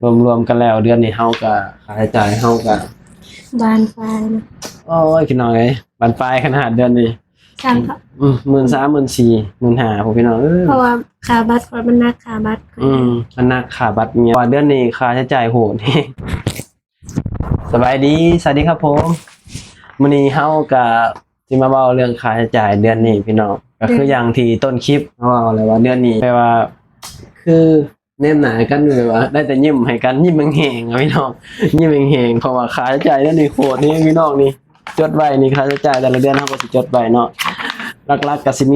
ລວມໆກັນແລ້ວ ເດືອນນີ້ເຮົາກະ ຄ່າໃຊ້ຈ່າຍເຮົາກະ ບານປາຍນະ. ໂອ້ຍ ພີ່ນ້ອງເອີຍ ບານປາຍຂະໜາດເດືອນນີ້. ສາມພັນ ອືມ ໝື່ນສາມ ໝື່ນສີ່ ໝື່ນຫ້າພຸ້ນ ພີ່ນ້ອງເອີຍ. ເພາະວ່າຄ່າບັດຂ້ອຍມັນໜັກຄ່າບັດຂ້ອຍ. ອືມ ມັນໜັກຄ່າບັດເມຍ ເພາະວ່າເດືອນນີ້ຄ່າໃຊ້ຈ່າຍໂຫດ. ສະບາຍດີ ສະຫວັດດີຄັບຜົມ. ມື້ນີ້ເຮົາກະຊິມາເວົ້າເລື່ອງຄ່າໃຊ້ຈ່າຍເດືອນນີ້ພີ່ນ້ອງ. ກະຄືຢ່າງທີ່ຕົ້ນຄລິບເຮົາເວົ້າແລ້ວວ່າເດືອນນີ້ແບບວ່າ ຄືແນມໜ້າກັນແບບວ່າໄດ້ແຕ່ຍິ້ມໃຫ້ກັນ ຍິ້ມແຮງໆ ພີ່ນ້ອງ ຍິ້ມແຮງໆ ເພາະວ່າຄ່າໃຊ້ຈ່າຍເດືອນນີ້ໂຫດແຮງພີ່ນ້ອງ. ນີ້ຈົດໄວ້ນີ້ ຄ່າໃຊ້ຈ່າຍແຕ່ລະເດືອນເຮົາກະຊິຈົດໄວ້ເນາະ. ຫຼັກໆກະຊິມ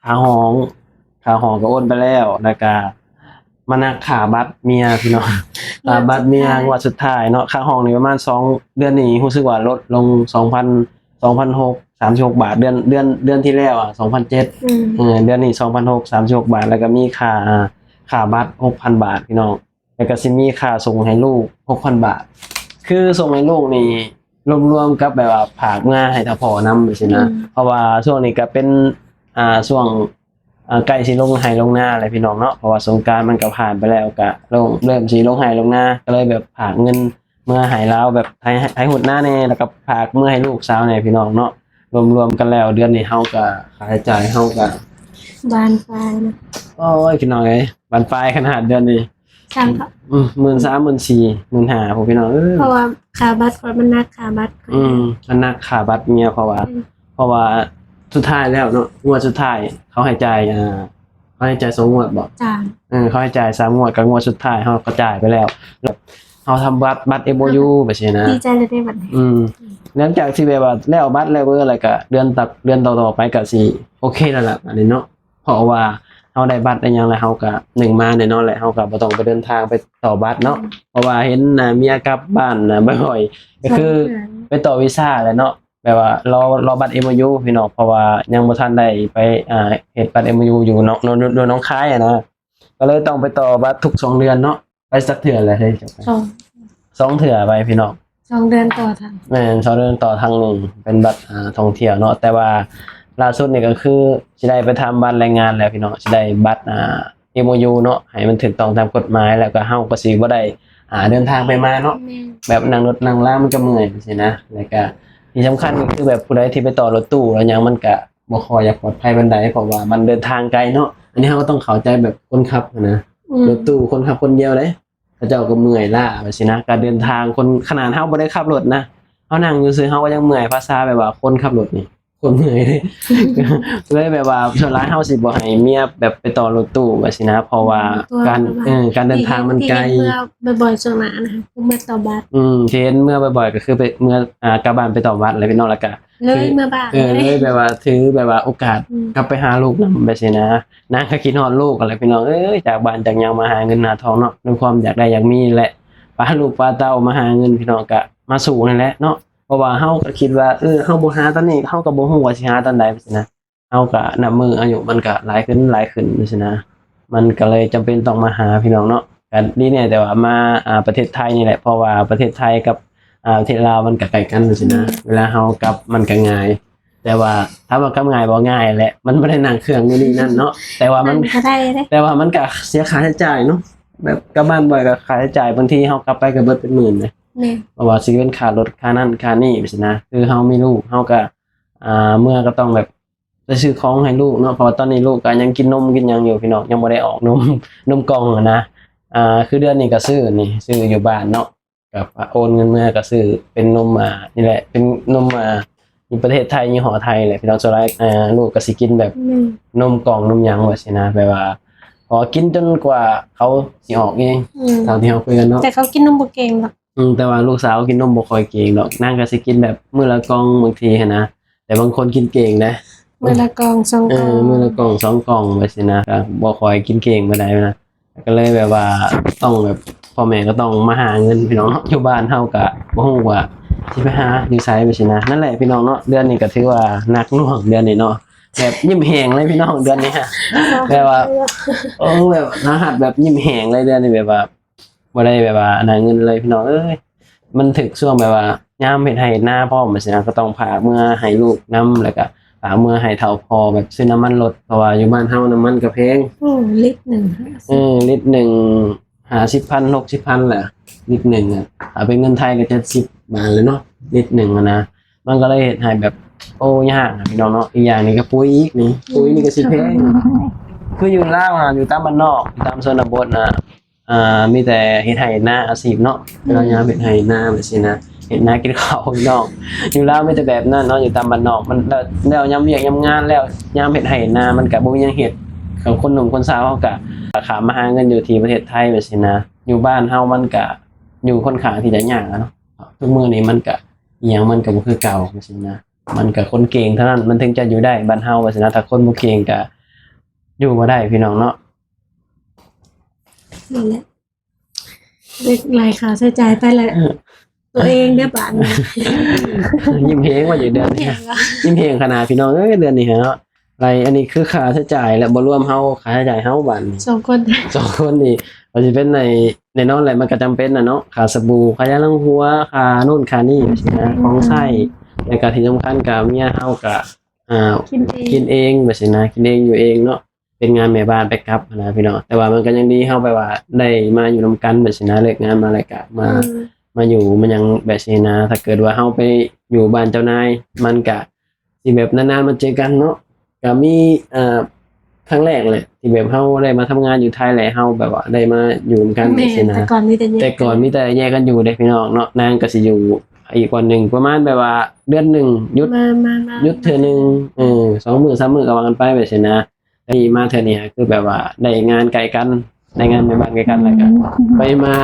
ີຄ່າຫ້ອງ ຄ່າຫ້ອງກະໂອນໄປແລ້ວ ແລ້ວກະ ມານັກຄ່າບັດເມຍພີ່ນ້ອງ ຄ່າບັດເມຍງວດສຸດທ້າຍເນາະ. ຄ່າຫ້ອງນີ້ປະມານສອງ ເດືອນນີ້ຮູ້ສຶກວ່າລົດລົງສອງພັນ ສອງພັນຫົກ ສາມສິບຫົກບາດ. ເດືອນ ເດືອນ ເດືອນທີ່ແລ້ວອະ ສອງພັນເຈັດ ອືມ ເອີ ເດືອນນີ້ສອງພັນຫົກ ສາມສິບຫົກບາດ. ແລ້ວກະມີຄ່າ ອ່າ ຄ່າບັດຫົກພັນບາດພີ່ນ້ອງ. ແລ້ວກະຊິມີຄ່າສົ່ງໃຫ້ລູກຫົກພັນບາດ. ຄືສົ່ງໃຫ້ລູກນີ້ລວມໆກັບແບບວ່າຝາກເມືອໃຫ້ຖ້າພໍ່ນຳຊີ້ນະ. ອືມ ເພາະວ່າຊ່ວງນີ້ກະເປັນ ອ່າ ຊ່ວງ ອ່າ ໃກ້ຊິລົງໄຮ່ລົງນາແລ້ວພີ່ນ້ອງເນາະ. ເພາະວ່າສົງການມັນກະຜ່ານໄປແລ້ວ ກະເລີ່ມ ເລີ່ມຊິລົງໄຮ່ລົງນາ ກະເລີຍແບບຝາກເງິນເມືອໃຫ້ລາວ ແບບໄຖ ໄຖຫົດນາແດ່ ແລ້ວກະຝາກເມືອໃຫ້ລູກສາວແດ່ພີ່ນ້ອງເນາະ. ລວມໆກັນແລ້ວເດືອນນີ້ເຮົາກະ ຄ່າໃຊ້ຈ່າຍເຮົາກະ ບານປາຍນະ. ໂອ້ຍ ພີ່ນ້ອງເອີຍ ບານປາຍຂະໜາດເດືອນນີ້. ສາມພັນ ອືມ ໝື່ນສາມ ໝື່ນສີ່ ໝື່ນຫ້າພຸ້ນ ພີ່ນ້ອງເອີຍ. ເພາະວ່າຄ່າບັດຂ້ອຍມັນໜັກຄ່າບັດຂ້ອຍ. ອືມ ມັນໜັກຄ່າບັດເມຍ ເພາະວ່າ ອືມ ເພາະວ່າສຸດທ້າຍແລ້ວເນາະ ງວດສຸດທ້າຍເຂົາໃຫ້ຈ່າຍ ອ່າ ເຂົາໃຫ້ຈ່າຍສອງງວດບໍ? ສາມ ເອີ ເຂົາໃຫ້ຈ່າຍສາມງວດ ກະງວດສຸດທ້າຍເຮົາກະຈ່າຍໄປແລ້ວ ແລ້ວເຮົາທຳບັດ ບັດເອັມໂອຢູ ແບບຊີ້ນະ. ດີໃຈເລີຍເດ້ບັດນີ້. ອືມ ຫຼັງຈາກທີ່ແບບວ່າແລ້ວບັດແລ້ວເບີ ແລ້ວກະເດືອນ ເດືອນຕໍ່ໆໄປກະຊິໂອເຄແລ້ວລະ ອັນນີ້ເນາະ. ເພາະວ່າເຮົາໄດ້ບັດໄດ້ຫຍັງແລ້ວ ເຮົາກະໜຶ່ງມາແນ່ນອນແຫຼະ ເຮົາກະບໍ່ຕ້ອງໄປເດີນທາງໄປຕໍ່ບັດເນາະ. ອືມ ເພາະວ່າເຫັນ ອ່າ ເມຍກັບບ້ານນະ ບໍ່ ບໍ່ ກະຄືໄປຕໍ່ວີຊາແຫຼະເນາະ ແບບວ່າລໍ ລໍບັດເອັມໂອຢູພີ່ນ້ອງ. ເພາະວ່າຍັງບໍ່ທັນໄດ້ໄປ ອ່າ ເຮັດບັດເອັມໂອຢູຢູ່ເນາະ ຢູ່ໜອງຄາຍຫັ້ນນະ ກະເລີຍຕ້ອງໄປຕໍ່ບັດທຸກສອງເດືອນເນາະ. ໄປຈັກເທື່ອແລ້ວເຮີ້ຍ? ສອງ ສອງເທື່ອໄປພີ່ນ້ອງ. ສອງເດືອນຕໍ່ຄັ້ງ. ແມ່ນ ສອງເດືອນຕໍ່ຄັ້ງໜຶ່ງ ເປັນບັດ ອ່າ ທ່ອງທ່ຽວເນາະ. ແຕ່ວ່າລ່າສຸດນີ້ກະຄືຊິໄດ້ໄປທຳບັດແຮງງານແລ້ວພີ່ນ້ອງ ຊິໄດ້ບັດ ອ່າ ເອັມໂອຢູເນາະ ໃຫ້ມັນຖືກຕ້ອງຕາມກົດໝາຍ ແລ້ວກະເຮົາກະຊິບໍ່ໄດ້ ອ່າ ເດີນທາງໄປມາເນາະ. ແມ່ນ ແບບນັ່ງລົດນັ່ງລາມັນກະເມື່ອຍຊີ້ນະ. ແລ້ວກະທີ່ສຳຄັນກະຄືແບບຜູ້ໃດທີ່ໄປຕໍ່ລົດຕູ້ແລ້ວຫຍັງ ມັນກະບໍ່ຄ່ອຍຢາກປອດໄພປານໃດ ເພາະວ່າມັນເດີນທາງໄກເນາະ. ອັນນີ້ເຮົາກະຕ້ອງເຂົ້າໃຈແບບຄົນຂັບຫັ້ນນະ. ອືມ ລົດຕູ້ຄົນຂັບຄົນດຽວເດ້ ເຂົາເຈົ້າກະເມື່ອຍລ້າແບບຊີ້ນະ. ການເດີນທາງ ຄົນ ຂະໜາດເຮົາບໍ່ໄດ້ຂັບລົດນະ ເຮົານັ່ງຢູ່ຊື່ເຮົາກະຍັງເມື່ອຍ ພາສາແບບວ່າຄົນຂັບລົດນີ້ ຄົນເມື່ອຍເດ້. ເລີຍແບບວ່າສ່ວນຫຼາຍເຮົາຊິບໍ່ໃຫ້ເມຍແບບໄປຕໍ່ລົດຕູ້ແບບຊີ້ນະ ເພາະວ່າ ອືມ ການ ເອີ ການເດີນທາງມັນໄກ. ທີ່ເຫັນເມື່ອ ບໍ່ ບໍ່ ສ່ວນຫຼາຍນະ ຄືເມື່ອຕໍ່ບັດ. ອືມ ທີ່ເຫັນເມື່ອບໍ່ ບໍ່ ກະຄືໄປ ເມື່ອ ອ່າ ກັບບ້ານໄປຕໍ່ບັດແຫຼະພີ່ນ້ອງ. ແລ້ວກະເລີຍເມືອບ້ານ ເອີ ເລີຍແບບວ່າຖືແບບວ່າໂອກາດ ອືມ ກັບໄປຫາລູກນຳແບບຊີ້ນະ. ນາງກະຄິດຮອດລູກຫັ້ນແຫຼະພີ່ນ້ອງເອີຍ ຈາກບ້ານຈາກຫຍັງມາຫາເງິນຫາທອງເນາະ ດ້ວຍຄວາມຢາກໄດ້ຢາກມີແຫຼະ ພາລູກພາເຕົ້າມາຫາເງິນພີ່ນ້ອງ ກະມາສູ້ຫັ້ນແຫຼະເນາະ. ເພາະວ່າເຮົາກະຄິດວ່າ ເອີ ເຮົາບໍ່ຫາຕອນນີ້ ເຮົາກະບໍ່ຮູ້ວ່າຊິຫາຕອນໃດແບບຊີ້ນະ. ເຮົາກະນັບມື້ອາຍຸມັນກະຫຼາຍຂຶ້ນຫຼາຍຂຶ້ນຊີ້ນະ ມັນກະເລີຍຈຳເປັນຕ້ອງມາຫາພີ່ນ້ອງເນາະ. ກະດີແນ່ແຕ່ວ່າມາ ອ່າ ປະເທດໄທນີ້ແຫຼະ ເພາະວ່າປະເທດໄທກັບ ອ່າ ປະເທດລາວມັນກະໃກ້ກັນຊີ້ນະ. ອືມ ເວລາເຮົາກັບມັນກະງ່າຍ ແຕ່ວ່າຖາມວ່າກັບງ່າຍບໍ່? ງ່າຍແຫຼະ ມັນບໍ່ໄດ້ນັ່ງເຄື່ອງຢູ່ນີ້ນັ້ນເນາະ ແຕ່ວ່າມັນ ແຕ່ວ່າມັນກະເສຍຄ່າໃຊ້ຈ່າຍເນາະ. ແບບກັບບ້ານບໍ່ ກະຄ່າໃຊ້ຈ່າຍ ບາງທີເຮົາກັບໄປກະເບິດເປັນໝື່ນເດ້. ແມ່ນ ເພາະວ່າຊິເປັນຄ່າລົດຄ່ານັ້ນຄ່ານີ້ຊີ້ນະ. ຄືເຮົາມີລູກ ເຮົາກະ ອ່າ ເມື່ອກະຕ້ອງແບບ ໄປຊື້ຂອງໃຫ້ລູກເນາະ ເພາະວ່າຕອນນີ້ລູກກະຍັງກິນນົມກິນຫຍັງຢູ່ພີ່ນ້ອງ ຍັງບໍ່ໄດ້ອອກນົມ ນົມກ່ອງຫັ້ນນະ. ອ່າ ຄືເດືອນນີ້ກະຊື້ນີ້ ຊື້ຢູ່ບ້ານເນາະ ກະໂອນເງິນເມືອກະຊື້ເປັນນົມ ອ່າ ນີ້ແຫຼະ ເປັນນົມ ອ່າ ຢູ່ປະເທດໄທ ຍີ່ຫໍ້ໄທແຫຼະພີ່ນ້ອງ. ສ່ວນຫຼາຍ ອ່າ ລູກກະຊິກິນແບບ ອືມ ນົມກ່ອງນົມຫຍັງແບບຊີ້ນະ ແບບວ່າ ຂໍກິນຈົນກວ່າເຂົາຊິອອກເອງ. ອືມ ຕາມທີ່ເຮົາຄຸຍກັນເນາະ ແຕ່ເຂົາກິນນົມບໍ່ເກັ່ງດອກ. ອືມ ແຕ່ວ່າລູກສາວກິນນົມບໍ່ຄ່ອຍເກັ່ງດອກ ນາງກະຊິກິນແບບມື້ລະກ່ອງບາງທີຫັ້ນນະ. ແຕ່ບາງຄົນກິນເກັ່ງເດ້ ມື້ລະກ່ອງສອງ ເອີ ກ່ອງ ມື້ລະກ່ອງສອງກ່ອງແບບຊີ້ນະ ກະບໍ່ຄ່ອຍກິນເກັ່ງປານໃດນະ. ກະເລີຍແບບວ່າຕ້ອງແບບ ພໍ່ແມ່ກະຕ້ອງມາຫາເງິນພີ່ນ້ອງເນາະ. ຢູ່ບ້ານເຮົາກະບໍ່ຮູ້ວ່າຊິໄປຫາຢູ່ໃສແບບຊີ້ນະ. ນັ້ນແຫຼະພີ່ນ້ອງເນາະ ເດືອນນີ້ກະຖືວ່າໜັກໜ່ວງເດືອນນີ້ເນາະ ແບບຍິ້ມແຮງເລີຍພີ່ນ້ອງ ເດືອນນີ້ຮະ. ແບບວ່າ ໂອ້ ແບບລະຫັດແບບຍິ້ມແຮງເລີຍເດືອນນີ້ ແບບວ່າ ບໍ່ໄດ້ແບບວ່າອັນນັ້ນເງິນເລີຍພີ່ນ້ອງເອີຍ. ມັນຖືກຊ່ວງແບບວ່າຍາມເຮັດໄຮ່ເຮັດນາພ້ອມຊີ້ນະ ກະຕ້ອງຝາກເມືອໃຫ້ລູກນຳ ແລ້ວກະຝາກເມືອໃຫ້ເຖົ້າພໍ່ແບບຊື້ນ້ຳມັນລົດ ເພາະວ່າຢູ່ບ້ານເຮົານ້ຳມັນກະແພງ. ໂອ້ ລິດໜຶ່ງ ເອີ ລິດໜຶ່ງ ຫ້າສິບພັນ ຫົກສິບພັນແຫຼະ ລິດໜຶ່ງອະ ເອົາເປັນເງິນໄທກໍເຈັດສິບບາດແຫຼະເນາະ ລິດໜຶ່ງອະນະ. ມັນກໍເລີຍເຮັດໃຫ້ແບບ ໂອ້ ຍາກນະພີ່ນ້ອງເນາະ. ອີກຢ່າງນີ້ກໍປຸ໋ຍອີກນີ້ ປຸ໋ຍນີ້ກໍຊິແພງ. ຄືຢູ່ລາວຫັ້ນ ຢູ່ຕາມບ້ານນອກ ຢູ່ຕາມຊົນນະບົດນະ ອ່າ ມີແຕ່ເຮັດໄຮ່ເຮັດນາອາຊີບເນາະ. ເວລາຍາມເຮັດໄຮ່ເຮັດນາແບບຊີ້ນະ ເຮັດນາກິນເຂົ້າພີ່ນ້ອງ. ຢູ່ລາວມີແຕ່ແບບນັ້ນເນາະ ຢູ່ຕາມບ້ານນອກ ມັນ ແລ້ວຍາມວຽກຍາມງານແລ້ວ ຍາມເຮັດໄຮ່ເຮັດນາມັນກະບໍ່ມີຫຍັງເຮັດ. ກັບຄົນໜຸ່ມຄົນສາວເຮົາກະ ກະຂ້າມມາຫາເງິນຢູ່ທີ່ປະເທດໄທແບບຊີ້ນະ. ຢູ່ບ້ານເຮົາມັນກະຢູ່ຄ່ອນຂ້າງທີ່ຈະຍາກອະເນາະ. ທຸກມື້ນີ້ມັນກະ ອີ່ຫຍັງມັນກະບໍ່ຄືເກົ່າແບບຊີ້ນະ. ມັນກະຄົນເກັ່ງເທົ່ານັ້ນມັນເຖິງຈະຢູ່ໄດ້ ບ້ານເຮົາວ່າຊັ້ນນະ. ຖ້າຄົນບໍ່ເກັ່ງກະຢູ່ບໍ່ໄດ້ພີ່ນ້ອງເນາະ. ນັ້ນແຫຼະ ເລີກໄລ່ຄ່າໃຊ້ຈ່າຍໄປແລ້ວ ເອີ ຕົວເອງເດ້ບາດນີ້ ຍິ້ມແຮງວ່າຢູ່ເດືອນນີ້ ຍິ້ມແຮງຂະໜາດພີ່ນ້ອງເອີຍ ເດືອນນີ້ເນາະ. ໄລ່ ອັນນີ້ຄືຄ່າໃຊ້ຈ່າຍ ແລະ ບໍ່ລວມເຮົາ ຄ່າໃຊ້ຈ່າຍເຮົາບາດນີ້ ສອງຄົນ ສອງຄົນນີ້ ກໍຊິເປັນໃນ ແນ່ນອນແຫຼະ ມັນກໍຈຳເປັນນະເນາະ ຄ່າສະບູ ຄ່າຢາລ້າງຫົວ ຄ່າໂນ່ນຄ່ານີ້ ຂອງໃຊ້. ແລ້ວກໍທີ່ສຳຄັນກໍເມຍເຮົາກໍ ອ່າ ກິນເອງ ກິນເອງແບບຊີ້ນະ ກິນເອງຢູ່ເອງເນາະ. ເປັນງານແມ່ບ້ານແບັກອັບຫັ້ນນະພີ່ນ້ອງ. ແຕ່ວ່າມັນກໍຍັງດີ ເຮົາແບບວ່າໄດ້ມາຢູ່ນຳກັນແບບຊີ້ນະ ເລີກງານມາແລ້ວກະມາ ອືມ ມາຢູ່ມາຫຍັງແບບຊີ້ນະ. ຖ້າເກີດວ່າເຮົາໄປຢູ່ບ້ານເຈົ້ານາຍ ມັນກະຊິແບບນານໆມາເຈີກັນເນາະ. ກະມີ ອ່າ ຄັ້ງແລກແຫຼະ ທີ່ແບບເຮົາໄດ້ມາທຳງານຢູ່ໄທ ແລະ ເຮົາແບບວ່າໄດ້ມາຢູ່ນຳກັນ ແມ່ນ ແບບຊີ້ນະ. ແຕ່ກ່ອນມີແຕ່ແຍກ ແຕ່ກ່ອນມີແຕ່ແຍກກັນຢູ່ເດ້ພີ່ນ້ອງເນາະ. ນາງກໍຊິຢູ່ ອີກບ່ອນໜຶ່ງ ປະມານແບບວ່າເດືອນໜຶ່ງຢຸດ ມາ ມາ ມາ ຢຸດເທື່ອໜຶ່ງ ເອີ ສອງມື້ສາມມື້ກໍວ່າກັນໄປແບບຊີ້ນະ. ແຕ່ນີ້ມາເທື່ອນີ້ຄືແບບວ່າໄດ້ງານໃກ້ກັນ ໄດ້ງານແມ່ບ້ານໃກ້ກັນ ແລ້ວກໍ ອືມ ໄປມາ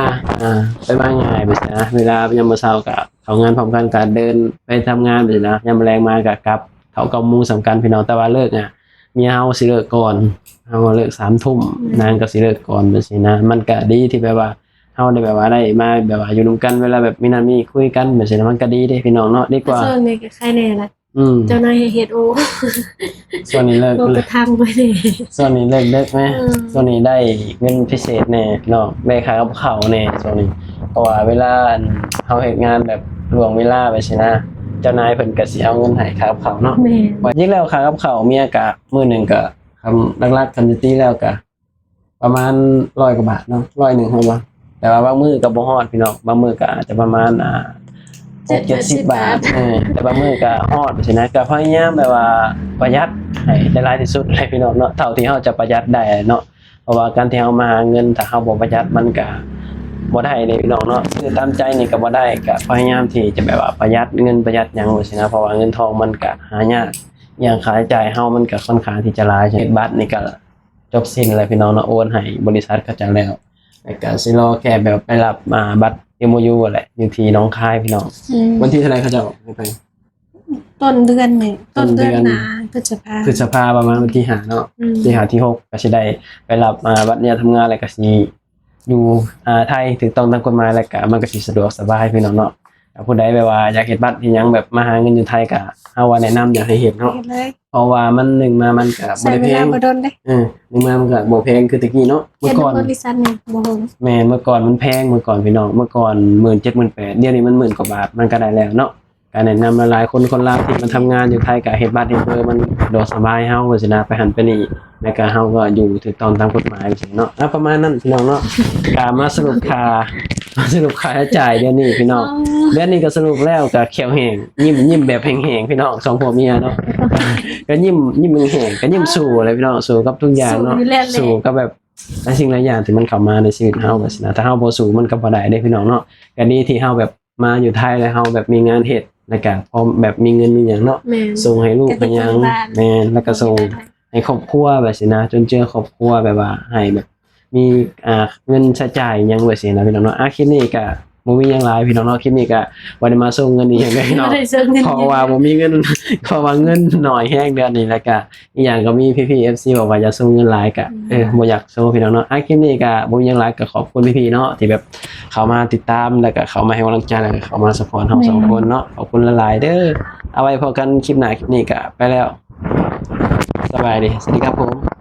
ອ່າ ໄປມາງ່າຍແບບຊີ້ນະ. ເວລາຍາມມື້ເຊົ້າກໍເຂົ້າງານພ້ອມກັນ ກໍເດີນໄປທຳງານແບບຊີ້ນະ. ຍາມແລງມາກໍກັບ ເຂົ້າເກົ້າໂມງສ່ຳກັນພີ່ນ້ອງ. ແຕ່ວ່າເລີກອະ ເມຍເຮົາຊິເລີກກ່ອນ ເຮົາເລີກສາມທຸ່ມ ອືມ ນາງກໍຊິເລີກກ່ອນແບບຊີ້ນະ. ມັນກໍດີທີ່ແບບວ່າ ເຮົາໄດ້ແບບວ່າໄດ້ມາແບບວ່າຢູ່ນຳກັນ ເວລາແບບມີນັ້ນມີຄຸຍກັນແບບຊີ້ນະ ມັນກໍດີເດ້ພີ່ນ້ອງເນາະ. ດີກວ່າ ຊ່ວງນີ້ກໍໄຄແນ່ລະ ອືມ ເຈົ້ານາຍເຮັດ ໂອ້ ຊ່ວງນີ້ເລີກ ໂອ້ ກະທັງໄປເດ້ ຊ່ວງນີ້ເລີກເດິກແດ່ ເອີ ຊ່ວງນີ້ໄດ້ເງິນພິເສດແດ່ພີ່ນ້ອງ ໄດ້ຄ່າກັບເຂົ້າແດ່ຊ່ວງນີ້. ເພາະວ່າເວລາ ອັນ ເຮົາເຮັດງານແບບລ່ວງເວລາໄປຊີ້ນະ ເຈົ້ານາຍເພິ່ນກະຊິເອົາເງິນໃຫ້ຄ່າກັບເຂົ້າເນາະ. ແມ່ນ ຈິງແລ້ວຄ່າກັບເຂົ້າເມຍກະມື້ໜຶ່ງກະ ຄຳ ຫຼັກໆ ຄັນຊິຕີແລ້ວກະ ປະມານຮ້ອຍກວ່າບາດເນາະ ຮ້ອຍໜຶ່ງເຮົາວ່າ. ແຕ່ວ່າບາງມື້ກໍບໍ່ຮອດພີ່ນ້ອງ ບາງມື້ກໍອາດຈະປະມານ ອ່າ ຫົກເຈັດສິບບາດ ເອີ ແຕ່ບາງມື້ກໍຮອດຊີ້ນະ. ກໍພະຍາຍາມແບບວ່າປະຢັດໃຫ້ໄດ້ຫຼາຍທີ່ສຸດແຫຼະພີ່ນ້ອງເນາະ ເທົ່າທີ່ເຮົາຈະປະຢັດໄດ້ເນາະ. ເພາະວ່າການທີ່ເຮົາມາຫາເງິນ ຖ້າເຮົາບໍ່ປະຢັດມັນກໍບໍ່ໄດ້ເດ້ພີ່ນ້ອງເນາະ. ຊື້ຕາມໃຈນີ້ກໍບໍ່ໄດ້ ກໍພະຍາຍາມທີ່ຈະແບບວ່າປະຢັດເງິນປະຢັດຫຍັງຊີ້ນະ ເພາະວ່າເງິນທອງມັນກໍຫາຍາກ ຢ່າງຄ່າໃຊ້ຈ່າຍເຮົາມັນກໍຄ່ອນຂ້າງທີ່ຈະຫຼາຍ. ເຮັດບັດນີ້ກໍ ຈົບສິ້ນແລ້ວພີ່ນ້ອງເນາະ ໂອນໃຫ້ບໍລິສັດເຂົາເຈົ້າແລ້ວ ແລ້ວກະຊິລໍແຄ່ແບບໄປຮັບ ອ່າ ບັດເອັມໂອຢູຫັ້ນແຫຼະ ຢູ່ທີ່ໜອງຄາຍພີ່ນ້ອງ. ອືມ ວັນທີເທົ່າໃດເຂົາເຈົ້າໃຫ້ໄປ? ຕົ້ນເດືອນນີ້ ຕົ້ນເດືອນ ຕົ້ນເດືອນໜ້າ ພຶດສະພາ ພຶດສະພາ ປະມານວັນທີຫ້າເນາະ. ອືມ ທີຫ້າ ທີຫົກ ກະຊິໄດ້ໄປຮັບ ອ່າ ບັດອະນຸຍາດທຳງານ ແລ້ວກະຊິຢູ່ ອ່າ ໄທຖືກຕ້ອງຕາມກົດໝາຍ ແລ້ວກະມັນກະຊິສະດວກສະບາຍພີ່ນ້ອງເນາະ. ແລ້ວຜູ້ໃດແບບວ່າຢາກເຮັດບັດເຮັດຫຍັງ ແບບມາຫາເງິນຢູ່ໄທ ກະເຮົາວ່າແນະນຳຢາກໃຫ້ເຮັດເນາະ. ເຮັດເລີຍ ເພາະວ່າມັນ ໜຶ່ງມາມັນກະບໍ່ໄດ້ແພງ ໃຊ້ເວລາບໍ່ດົນເດ້. ເອີ ໜຶ່ງມາມັນກະບໍ່ແພງຄືແຕ່ກີ້ເນາະ. ເມື່ອກ່ອນ ເຮັດຢູ່ບໍລິສັດນີ້ບໍ່ເຖິງ ແມ່ນ ເມື່ອກ່ອນມັນແພງ ເມື່ອກ່ອນພີ່ນ້ອງ ເມື່ອກ່ອນໝື່ນເຈັດ ໝື່ນແປດ ດຽວນີ້ມັນໝື່ນກວ່າບາດ ມັນກະໄດ້ແລ້ວເນາະ. ກະແນະນຳຫຼາຍໆ ຄົນ ຄົນລາວທີ່ມາທຳງານຢູ່ໄທ ກະເຮັດບັດເຮັດເບີມັນສະດວກສະບາຍເຮົາວ່າຊີ້ນະ ໄປຫັ້ນໄປນີ້ ແລ້ວກະເຮົາກໍຢູ່ຖືກຕ້ອງຕາມກົດໝາຍວ່າຊີ້ນະເນາະ. ອາ ປະມານນັ້ນພີ່ນ້ອງເນາະ. ກະມາສະຫຼຸບຄ່າ ມາສະຫຼຸບຄ່າໃຊ້ຈ່າຍເດືອນນີ້ພີ່ນ້ອງ. ເດືອນນີ້ກໍສະຫຼຸບແລ້ວ ກະແຂ້ວແຫ້ງ ຍິ້ມ ຍິ້ມແບບແຫ້ງໆ ພີ່ນ້ອງ ສອງຜົວເມຍເນາະ. ກະຍິ້ມ ຍິ້ມແຫ້ງໆ ກະຍິ້ມສູ້ແຫຼະພີ່ນ້ອງ ສູ້ກັບທຸກຢ່າງເນາະ ສູ້ກັບແບບຫຼາຍສິ່ງຫຼາຍຢ່າງທີ່ມັນເຂົ້າມາໃນຊີວິດເຮົາວ່າຊີ້ນະ. ຖ້າເຮົາບໍ່ສູ້ມັນກໍບໍ່ໄດ້ເດ້ພີ່ນ້ອງເນາະ. ກະດີທີ່ເຮົາແບບ ມາຢູ່ໄທແລ້ວເຮົາແບບມີງານເຮັດ ແລ້ວກະພໍແບບມີເງິນມີຫຍັງເນາະ ສົ່ງໃຫ້ລູກໃຫ້ຫຍັງ. ແມ່ນ ແລ້ວກະສົ່ງໃຫ້ຄອບຄົວແບບຊີ້ນະ ຈຸນເຈືອຄອບຄົວ ແບບວ່າໃຫ້ແບບມີ ອ່າ ເງິນໃຊ້ຈ່າຍຫຍັງແບບຊີ້ນະພີ່ນ້ອງເນາະ. ອາ ຄລິບນີ້ກະບໍ່ມີຫຍັງຫຼາຍພີ່ນ້ອງເນາະ ຄລິບນີ້ກະບໍ່ໄດ້ມາສົ່ງເງິນອີ່ຫຍັງເດ້ພີ່ນ້ອງ ເພາະວ່າບໍ່ມີເງິນ ເພາະວ່າເງິນໜ້ອຍແຮງເດືອນນີ້ ແລ້ວກະ ອີກຢ່າງກໍມີພີ່ໆ ເອັຟຊີ ບອກວ່າຢ່າສົ່ງເງິນຫຼາຍ ກະ ອືມ ເອີ ບໍ່ຢາກໂຊພີ່ນ້ອງເນາະ. ອາ ຄລິບນີ້ກະບໍ່ມີຫຍັງຫຼາຍ ກະຂອບຄຸນພີ່ໆ ເນາະ ທີ່ແບບເຂົ້າມາຕິດຕາມ ແລ້ວກະເຂົ້າມາໃຫ້ກຳລັງໃຈ ແລ້ວກະເຂົ້າມາຊັບພອດເຮົາສອງຄົນເນາະ. ຂອບຄຸນຫຼາຍໆ ເດີ. ເອົາໄວ້ພົບກັນຄລິບໜ້າ ຄລິບນີ້ກະໄປແລ້ວ ສະບາຍດີ ສະຫວັດດີຄັບຜົມ.